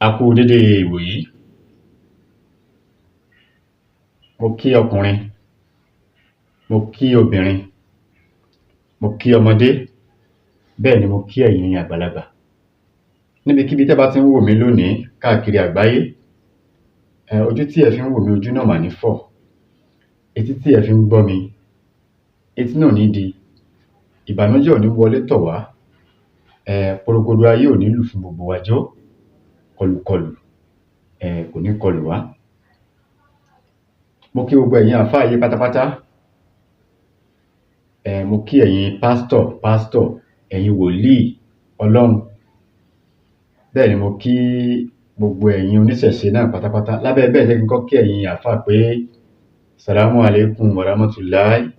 A kú dédé ìwòyí. Mo kí ọkùnrin, mo kí obìnrin, mo kí ọmọdé, bẹ́ẹ̀ ni mo kí ẹ̀yin àgbàlagbà. Níbikíbi tẹ́ bá tí ń wò mí lónìí káàkiri àgbáyé, ojú tí ẹ̀ fi ń wò mí, ojú náà ò mà ní fọ́, etí tí ẹ̀ fi ń gbọ́ mi, etí náà ò ní di, ìbànújẹ́ ò ní wọlé tọ̀ wá, porogodo ayé ò ní lù fún gbogbo wa jó, kọlùkọlù kò ní kọlù wá. Mo kí gbogbo ẹ̀yin àlfáà ayé pátápátá, mo kí ẹ̀yin pásítọ̀ pásítọ̀, ẹ̀yin wòlíì Ọlọ́run, bẹ́ẹ̀ ni mo kí gbogbo ẹ̀yin oníṣẹ̀ṣe náà pátápátá. Lábẹ́ bẹ́ẹ̀, ẹ jẹ́ kí n kọ́kọ́ kí ẹ̀yin àlfáà pé Salamu alaikum warahmatullahi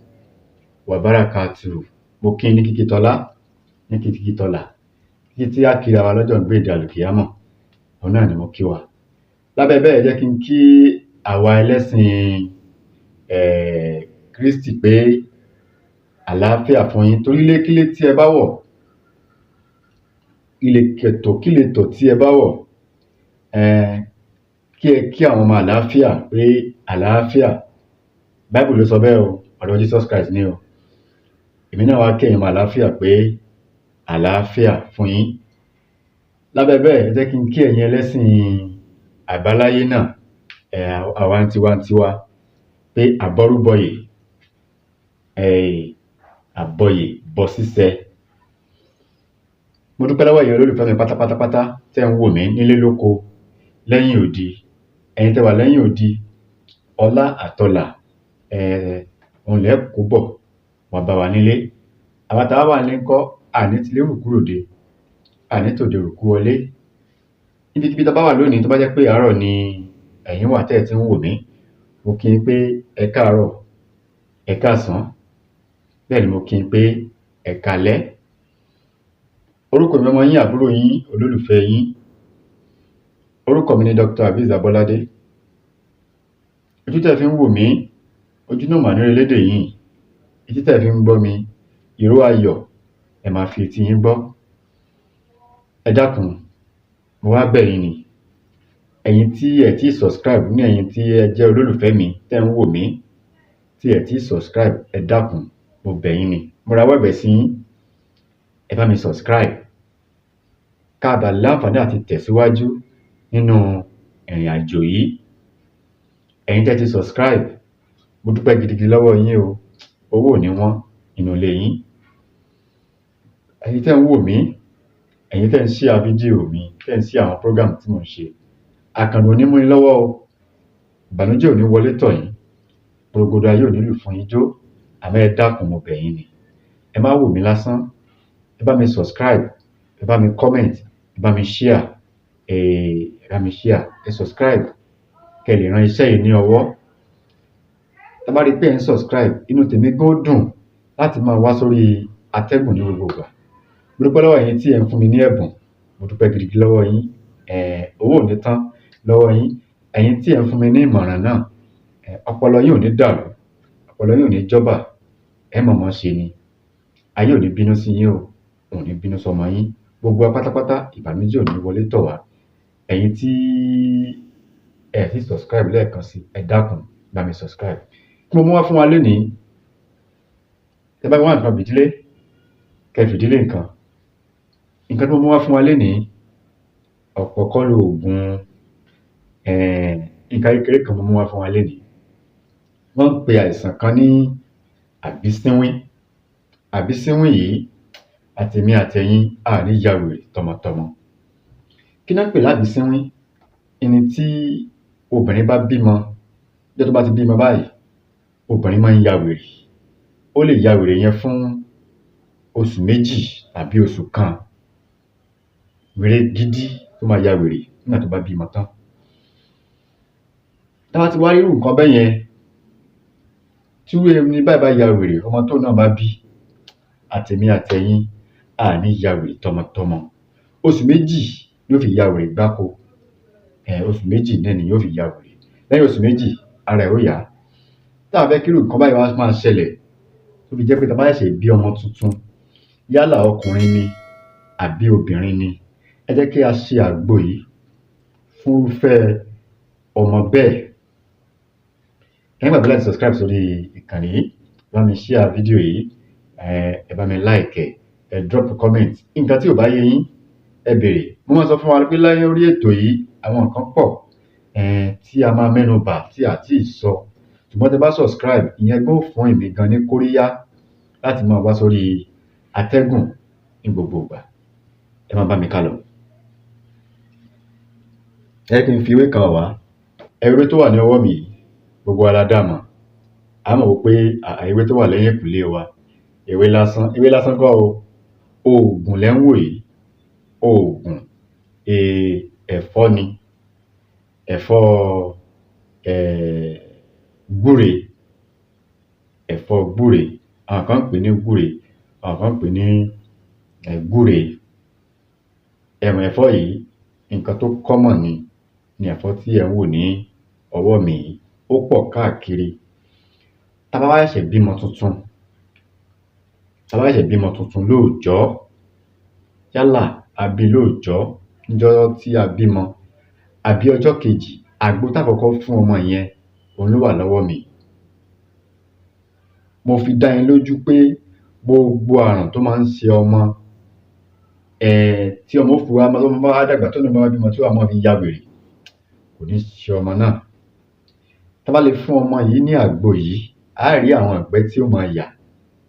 wabarakatuh. Mo kí yín ní kíkí tọlá, ní kíkí tọlà, kíkí tí á kíra wa lọ́jọ́ ìgbéǹde àlùkìyámọ̀, òun náà ni mo kí wa. Lábẹ́ bẹ́ẹ̀, ẹ jẹ́ kí n kí àwa ẹlẹ́sìn Krístì pé àlàáfíà fún yín, torí ilékílé tí ẹ bá wọ̀, ìletòkíletò tí ẹ bá wọ̀, kí ẹ kí àwọn ọmọ àlàáfíà pé àlàáfíà. Bible ló sọ bẹ́ẹ̀ o, ọ̀rọ̀ Jesus Christ ni o. Èmi náà wá kí ẹ̀yin ọmọ àlàáfíà pé àlàáfíà fún yín. Lábẹ́ bẹ́ẹ̀, ẹ jẹ́ kí n kí ẹ̀yin ẹlẹ́sìn àbáláyé náà, àwa tiwantiwa, pé àbọrúbọyè, àbọyè bọ sísẹ. Mo dúpẹ́ lọ́wọ́ ẹ̀yin olólùfẹ́ mi pátápátápátá tẹ́ ń wò mí nílé lóko lẹ́yìn odi. Ẹ̀yin tẹ́ wà lẹ́yìn odi, ọlá àtọlà òun lẹ́ kó bọ̀ wá bá wa nílé. Àwa tá wà nílé ńkọ́, à ní tilé rùkú ròde, à ní tòde rùkú wọlé. Níbikíbi tá bá wà lónìí, tó bá jẹ́ pé àárọ̀ ni ẹ̀yin wà tẹ́ ẹ̀ tí ń wò mí, mo kí yín pé ẹ káàárọ̀, ẹ káàsán, bẹ́ẹ̀ ni mo kí yín pé ẹ káalẹ́. Orúkọ mi, ọmọ yín, àbúrò yín, olólùfẹ́ yín. Orúkọ mi ni Dr. Azeez Abọ́ládé. Ojú tẹ́ fi ń wò mí, ojú náà mà ní relédè yín. Etí tẹ́ fi ń gbọ́ mi, ìró ayọ̀ ẹ máa fi etí yín gbọ́. Ẹ dákun, mo wá bẹ̀ yín ni. Ẹ̀yin tí ẹ tíì subscribe ní, ẹ̀yin tí ẹ jẹ́ olólùfẹ́ mi tẹ́ ń wò mí, tí ẹ tíì subscribe, ẹ dákun, mo bẹ̀ yín ni. Mo rawọ́ ẹ̀bẹ̀ sí yín. Ẹ bá mi subscribe. Ká bàa láǹfààní àti tẹ̀síwájú nínú ìrìn àjò yìí. Ẹ̀yin tẹ́ ti subscribe, mo dúpẹ́ gidigidi lọ́wọ́ yín o. Owó ò ní wọ́n nínú ilé yín. Ẹ̀yin tẹ́ ń wò mí, ẹ̀yin tẹ́ ń share fídíò mi, tẹ́ ń share àwọn program tí mò ń ṣe, àkàndùn ò ní mú yín lọ́wọ́ o. Ìbànújẹ́ ò ní wọlé tọ̀ yín. Porogodo ayé ò ní lù fún yín jó. Àmọ́ ẹ dákun, mo bẹ̀ yín ni. Ẹ má wò mí lásán. Ẹ bá mi subscribe, ẹ bá mi comment, ẹ bá mi share, ẹ bá mi share, ẹ subscribe kẹ́ ẹ lè ran iṣẹ́ yìí ní ọwọ́. Tẹ́ bá rí pé ẹ̀ ń subscribe, inú tèmi gan ó dùn láti máa wá sórí atẹ́gùn ní gbogbo ìgbà. Mo dúpẹ́ lọ́wọ́ ẹ̀yin tí ẹ̀ ń fún mi ní ẹ̀bùn. Mo dúpẹ́ gidigidi lọ́wọ́ yín. Owó ò ní tán lọ́wọ́ yín. Ẹ̀yin tí ẹ̀ ń fún mi ní ìmọ̀ràn náà, ọpọlọ yín ò ní dàrú, ọpọlọ yín ò ní jọ́bà, ẹ mọ̀ mọ́ ṣe ni. Ayé ò ní bínú sí yín o, wọn ò ní bínú sọmọ yín. Gbogbo wa pátápátá, ìbànújẹ́ ò ní wọlé tọ̀ wá. Ẹ̀yin tí ẹ tíì subscribe, lẹ́ẹ̀kan sí, ẹ dákun, bá mi subscribe. Kí mo mú wá fún wa lénìí? Tẹ́ bá wá nǹkan fìdílé, kẹ́ fìdílé nǹkan. Nǹkan tí mo mú wá fún wa lénìí, ọ̀pọ̀ kọ́ lóògùn, nǹkan kékeré kan mo mú wá fún wa lénìí. Wọ́n ń pe àìsàn kan ní àbísínwín. Àbísínwín yìí, àtèmi àtẹ̀yin, a ní ya wèrè tọmọtọmọ. Kí ná ń pè lábísínwín? Ẹni tí obìnrin bá bímọ, ọjọ́ tó bá ti bímọ báyìí, obìnrin máa ń ya wèrè. Ó lè ya wèrè yẹn fún oṣù 2 tàbí oṣù kan. Wèrè gidi tó máa ya wèrè nígbà tó bá bímọ tán. Tá bá ti wá rí irú nǹkan bẹ́yẹn, tí irú ẹni báyìí bá ya wèrè, ọmọ tóun náà bá bí, àtèmi àtẹ̀yin, a ní ya wèrè tọmọtọmọ. Oṣù 2 ni ó fi ya wèrè gbáko. Oṣù 2 náà ni yóò fi ya wèrè. Lẹ́yìn oṣù 2, ara ẹ̀ ó yá. Tá à fẹ́ kí irú nǹkan báyìí wá máa ṣẹlẹ̀, tó fi jẹ́ pé tá bá ṣẹ̀ṣẹ̀ bí ọmọ tuntun, yálà ọkùnrin ni àbí obìnrin ni, ẹ jẹ́ kí a ṣe àgbo yìí. Fún irúfẹ́ ọmọ bẹ́ẹ̀. Ẹ má gbàgbé láti subscribe sórí ìkànnì yìí, bá mi share fídíò yìí, ẹ bá mi like ẹ̀, ẹ drop comment. Nǹkan tí ò bá yé yín, ẹ béèrè. Mo máa ń sọ fún wa pé lórí ètò yìí, àwọn nǹkan pọ̀ tí a máa mẹ́nu bà tí a tíì sọ. Ṣùgbọ́n tẹ bá subscribe, ìyẹn gan ó fún èmi gan ní kóríyá láti máa wá sórí atẹ́gùn ní gbogbo ìgbà. Ẹ máa bá mi ká lọ. Ẹ jẹ́ kí n fi ewé kan hàn wá. Ewé tó wà ní ọwọ́ mi yìí, gbogbo wa la dá mọ̀. À á mọ̀ wò pé ewé tó wà lẹ́yìn ẹ̀kùlé wa, ewé lásán, ewé lásán kọ́ o. Oògùn lẹ̀ ń wò yìí. Oògùn ẹ̀fọ́ ni. Ẹ̀fọ́ gbúre, ẹ̀fọ́ gbúre. Àwọn kan ń pè ní gbúre, àwọn kan ń pè ní gúre. Ẹ mọ̀ ẹ̀fọ́ yìí, nǹkan tó common ni ẹ̀fọ́ tí ẹ̀ ń wò ní ọwọ́ mi yìí. Ó pọ̀ káàkiri. Tá bá wá ṣẹ̀ṣẹ̀ bímọ tuntun, tá bá ṣẹ̀ṣẹ̀ bímọ tuntun lóòjọ́, yálà a bí lóòjọ́, níjọ́ tí a bímọ, àbí ọjọ́ kejì, àgbo tá kọ́kọ́ fún ọmọ yẹn, òun ló wà lọ́wọ́ mi yìí. Mo fi dá yín lójú pé gbogbo àrùn tó máa ń ṣe ọmọ, tí ọmọ ó fi wá, tọ́mọ bá wá dàgbà, tóun náà bá wá bímọ, tí ó wá máa fi ya wèrè, kò ní ṣe ọmọ náà. Tá bá lè fún ọmọ yìí ní àgbo yìí, á rí àwọn ìgbẹ́ tí ó máa yà,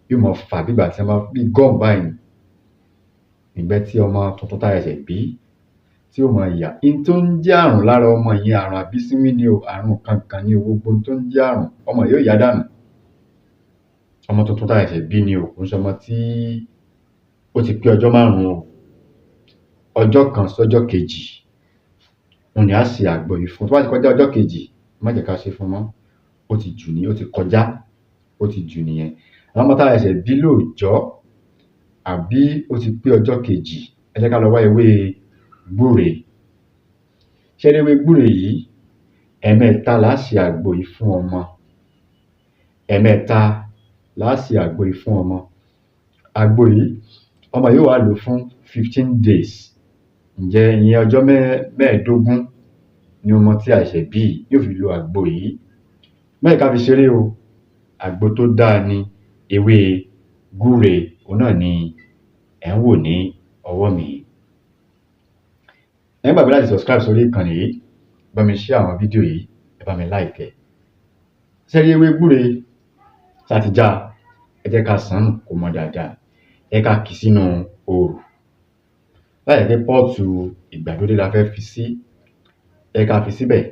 yóò máa fà bí ìgbà tí wọ́n bá bí gum báyìí ni. Ìgbẹ́ tí ọmọ tuntun tá ṣẹ̀ṣẹ̀ bí tí ó máa yà. In tó ń jẹ́ àrùn lára ọmọ yẹn, àrùn àbísínwín ni o, àrùn kankan ni o, gbogbo ohun tó ń jẹ́ àrùn, ọmọ yìí ó yá dànù. Ọmọ tuntun tá ṣẹ̀ṣẹ̀ bí ni o, kò ń ṣọmọ tí ó ti pé ọjọ́ márùn-ún o. Ọjọ́ kan sọ́jọ́ kejì, òun ni á ṣe àgbo yìí fún. Tó bá ti kọjá ọjọ́ kejì, má jẹ́ ká ṣe fún mọ́. Ó ti jù ní, ó ti kọjá, ó ti jù nìyẹn. Àwọn ọmọ tá ṣẹ̀ṣẹ̀ bí lóòjọ́, àbí ó ti pé ọjọ́ kejì, ẹ jẹ́ ká lọ wá ewé gbúre. Ṣé rí ewé gbúre yìí, ẹ̀ẹ̀mẹ́ta là á ṣe àgbo yìí fún ọmọ. Ẹ̀ẹ̀mẹ́ta là á ṣe àgbo yìí fún ọmọ. Àgbo yìí, ọmọ yìí ó wá lò fún 15 days. Ǹjẹ́ ìyẹn ọjọ́ 15 ni ọmọ tí a ṣẹ̀ṣẹ̀ bí yìí yóò fi lo àgbo yìí. Má jẹ́ ká fi ṣeré o. Àgbo tó dáa ni ewé gúre, òun náà ni ẹ̀ ń wò ní ọwọ́ mi yìí. Ẹ má gbàgbé láti subscribe sórí ìkànnì yìí, bá mi share àwọn fídíò yìí, ẹ bá mi like ẹ̀. Ṣé rí ewé gbúre tá ti já, ẹ jẹ́ ká ṣàn nù kó mọ́ dáadáa. Ẹ jẹ́ ká kì í sínú òrù. Láì jẹ́ pé pot ìgbàlódé la fẹ́ fi sí, ẹ jẹ́ ká fi síbẹ̀.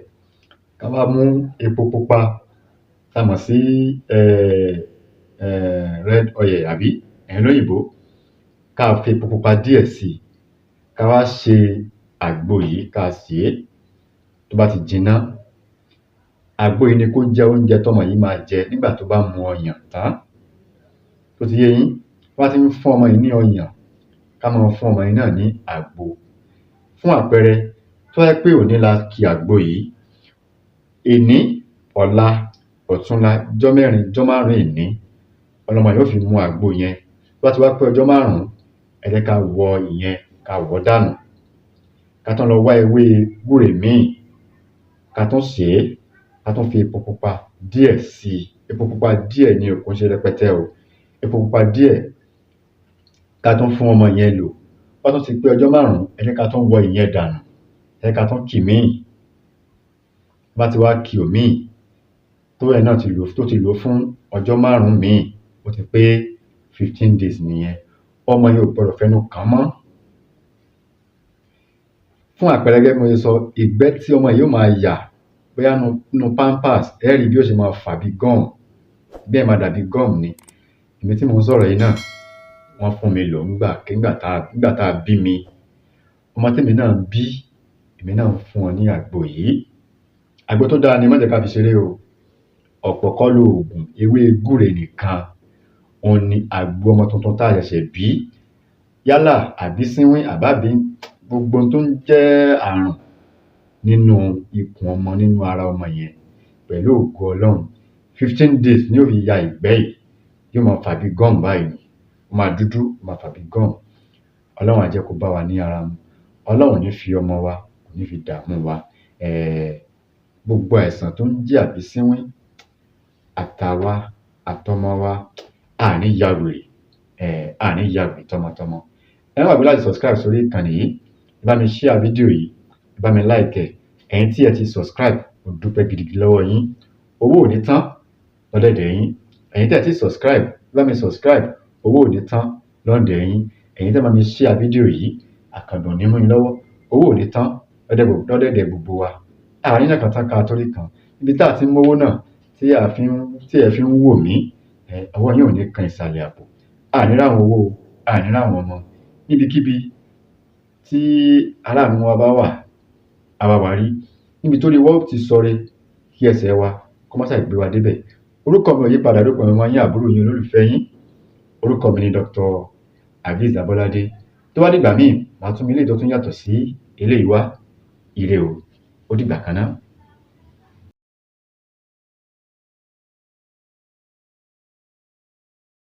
Ká wá mú epo pupa tá mọ̀ sí red oil àbí ẹ̀yin olóyìnbó, ká fi epo pupa díẹ̀ sí i, ká wá ṣe àgbo yìí, ká sè é. Tó bá ti jiná, àgbo yìí ni kó jẹ́ oúnjẹ tọ́mọ yìí máa jẹ nígbà tó bá mu ọyàn tán. Tó ti yé yín? Tó bá ti ń fún ọmọ yìí ní ọyàn, ká máa fún ọmọ yìí náà ní àgbo. Fún àpẹẹrẹ, tó bá jẹ́ pé òní la ki àgbo yìí, èní, ọ̀la, ọ̀túnla, ijọ́ mẹ́rin, ijọ́ márùn-ún èní, ọlọ́mọ yìí ó fi mu àgbo yẹn. Tó bá ti wá pé ọjọ́ márùn-ún, ẹ jẹ́ ká wọ ìyẹn, ká wọ̀ọ́ dànù. Ká tún lọ wá ewé gbúre míì, ká tún sè é, ká tún fi epo pupa díẹ̀ sí i. Epo pupa díẹ̀ ni o, kò ń ṣe rẹpẹtẹ o. Epo pupa díẹ̀, ká tún fún ọmọ yẹn lò. Tó bá tún ti pé ọjọ́ márùn-ún, ẹ jẹ́ ká tún wọ ìyẹn dànù. Ẹ jẹ́ ká tún kì míì. Tó bá ti wá ki òmíì, tó ẹ̀ náà ti lò, tó ti lò fún ọjọ́ márùn-ún míì, ó ti pé 15 days nìyẹn. Ọmọ yẹn ò gbọdọ̀ fẹnu kàn án mọ́. Fún àpẹẹrẹ, gẹ́gẹ́ bí mo ṣe sọ, ìgbẹ́ tí ọmọ yìí ó máa yà, bóyá nínú pampers, ẹ rí bí ó ṣe máa fà bí gum, bí ẹ̀ máa dàbí gum ni. Èmi tí mò ń sọ̀rọ̀ yìí náà, wọ́n fún mi lò nígbà tá bí mi. Ọmọ témi náà bí, èmi náà ń fún wọn ní àgbo yìí. Àgbo tó dáa ni, má jẹ́ ká fi ṣeré o. Ọ̀pọ̀ kọ́ lóògùn, ewé gbúre nìkan òun ni àgbo ọmọ tuntun tá ṣẹ̀ṣẹ̀ bí. Yálà àbísínwín àbábí, gbogbo ohun tó ń jẹ́ àrùn nínú ikùn ọmọ, nínú ara ọmọ yẹn, pẹ̀lú ògo Ọlọ́run, 15 days ni yóò fi ya ìgbẹ́ yìí. Yóò máa fà bí gum báyìí ni. Ó máa dúdú, ó máa fà bí gum. Ọlọ́run á jẹ́ kó bá wa ní ara mu. Ọlọ́run ò ní fi ọmọ wa, kò ní fi dààmú wa. Gbogbo àìsàn tó ń jẹ́ àbísínwín, àtàwa àtọmọ wa, a ní ya wèrè, a ní ya wèrè tọmọtọmọ. Ẹ má gbàgbé láti subscribe sórí ìkànnì yìí, ẹ bá mi share fídíò yìí, ẹ bá mi like ẹ̀. Ẹ̀yin tí ẹ ti subscribe, mo dúpẹ́ gidigidi lọ́wọ́ yín. Owó ò ní tán lọ́dẹ̀dẹ̀ yín. Ẹ̀yin tí ẹ ti subscribe, ẹ bá mi subscribe, owó ò ní tán lọ́ndẹ̀ yín. Ẹ̀yin tí ẹ bá mi share fídíò yìí, àkàndùn ò ní mú yín lọ́wọ́. Owó ò ní tán lọ́dẹ̀dẹ̀ gbogbo wa. Àárín náà kan tán ká torí kan. Ibi tá a ti ń mówó náà tí ẹ fi ń wò mí, ọwọ́ yín ò ní kan ìsàlẹ̀ àpò. A ní ráwọn owó o, a ní ráwọn ọmọ. Níbikíbi tí aláàánú wa bá wà, á wá wa rí. Níbi tórí wa ó ti sọre, kí ẹsẹ̀ wa kó má ṣàì gbé wa débẹ̀. Orúkọ mi ò yí padà, orúkọ mi ọmọ yín, àbúrò yín, olólùfẹ́ yín. Orúkọ mi ni Dr. Azeez Abolade. Tó bá dìgbà míì, màá tún mú eléyìí tó tún yàtọ̀ sí eléyìí wá. Ire o, ó dìgbà kan náà.